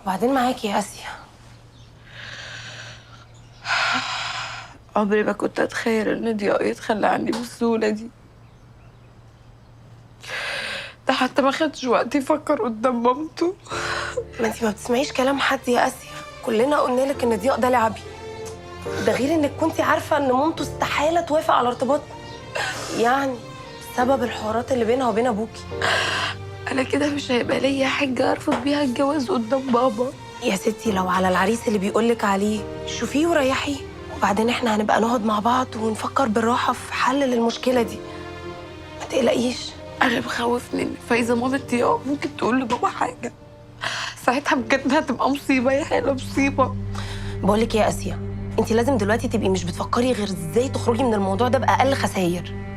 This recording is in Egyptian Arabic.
وبعدين معاكي يا اسيا. عمري ما كنت اتخيل ان ضياء يتخلى عني بالسهولة دي. ده حتى ما خدش وقت يفكر قدام مامته. ما انت ما بتسمعيش كلام حد يا اسيا، كلنا قلنا لك ان ضياء ده لعبي. ده غير انك كنتي عارفه ان مامته استحالة توافق على ارتباطكم، يعني بسبب الحوارات اللي بينها وبين ابوكي. انا كده مش هيبقى ليا حجه ارفض بيها الجواز قدام بابا. يا ستي لو على العريس اللي بيقولك عليه شوفيه وريحيه، وبعدين احنا هنبقى نقعد مع بعض ونفكر بالراحة في حل للمشكلة دي. ما تقلقيش. انا مخوفني ان فايزه مامة ضياء ممكن تقول لبابا حاجة، ساعتها بجد هتبقى مصيبة يا هاله، مصيبة. بقولك يا اسيا، انت لازم دلوقتي تبقي مش بتفكري غير ازاي تخرجي من الموضوع ده باقل خسائر.